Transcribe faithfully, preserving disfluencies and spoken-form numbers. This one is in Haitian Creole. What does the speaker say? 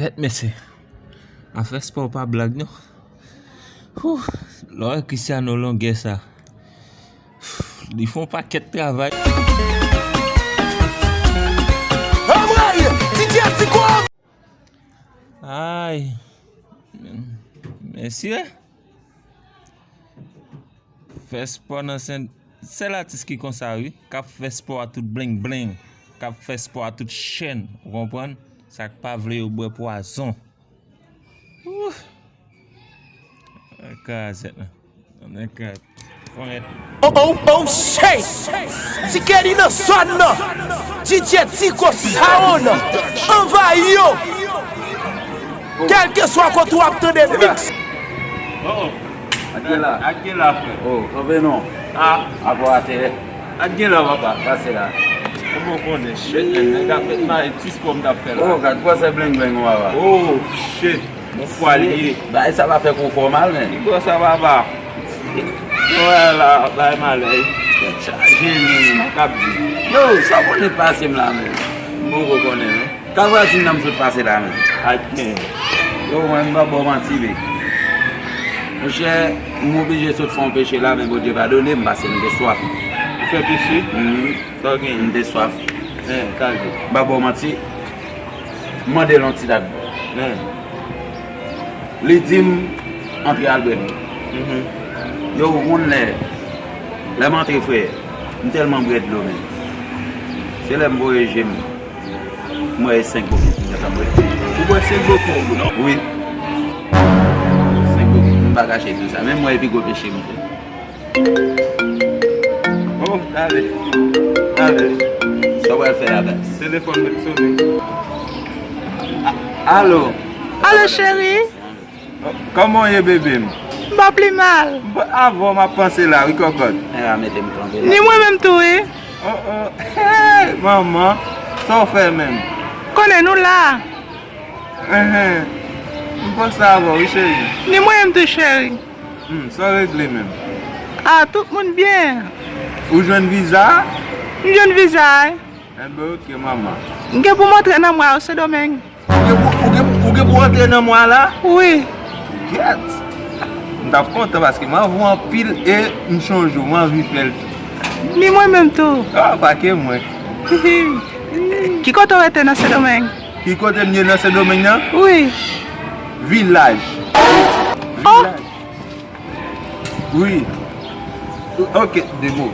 Tèt mesye. Afè spò pa blag non. Whew, lè w wè Cristiano longè sa. Li fè yon pakèt travay. Anmwey! Didier Tico! Ay. Mesye. Fè spò nan sen, sèl atis ki konsa wi, k ap fè spò a tout bling bling, k ap fè spò a tout chèn, ou konprann? Sa k pa vle yo bwè pwazon. Ouh. Kazèt la. Nèg ka fon et. Oh, oh, oh, shit! Di Kelly nan zòn nan! Didier Tico Sound! Anvayi yo! Kèlkeswa kote w ap tande mix! Oh, oh. Ak gen la. Ak gen la, frè. Oh, kanpe non. Ah. Akò atè. Ak gen la, papa. Pase la. Kòman w konnen? Shit, men, nèg ap met mayi, ti spò m t ap fè la. Oh, gad gwosè bling bling, papa. Oh, shit. Bon fwa li ye. Bagay sa va fè kou fò mal, men. Ki bò sa, papa? Wè la, bay malè. Tèt chaje, men. Sa k ap di? Yo, sa w konnen pase m la, men? M poko konnen, non. Kal vwazin nan m sot pase la, men. Ak men. Yo, mwen, m pa ba w manti, men. Monchè, m oblije sot fè yon peche la, men Bondye padone m, paske m te swaf. Ou fè peche? Mhm. Sa w genyen? M te swaf. Hein, sa l di? M pa ba w manti. M mande l yon ti dat dlo. Hein. Li di m antre al bwè dlo. Mhm. Yo, ou konn lè, lè m antre, frè, m tèlman bwè dlo, men. Se lè m voye je m, m wè e senk bokit m gentan bwè. Ou bwè senk bokit dlo? Wi. Senk bokit, m pa kache di w sa. Men m wè e pi gwo peche m fè. Oh, tande. Tande. Sa w pral fè la, baz? Telefòn mèt sonnen. A-, alo. Alo, cheri. Oh, kòman w ye, bebe m? M pa pi mal. M pa, avè w m ap panse la, wi, kòkòt. E a mete m tonbe la. Ni mwen menm tou, wi. Oh, oh. Hey, manman. Sa w fè menm? Konnen nou la. Enhen. M panse avè w, wi, cheri. Ni mwen menm tou, cheri. Hmm, sa w regle menm? Ah, tout moun byen. Ou jwenn viza a? M jwenn viza a, wi. Enben, oke, manman. M gen pou m antre nan mwa yo, Sendomeng. Ou gen pou, ou gen, ou gen pou antre nan mwa la? Wi. Gyèt. M t ap kontan paske m anvi w anpil e m chonje w, m anvi fè l tou. Ni mwen menm tou. Ah, pa ke mwen. Ki kote w rete nan Sendomeng? Ki kote m ye nan Sendomeng nan? Wi. Vilaj. Oh! Vilaj. Wi. Ok, demo.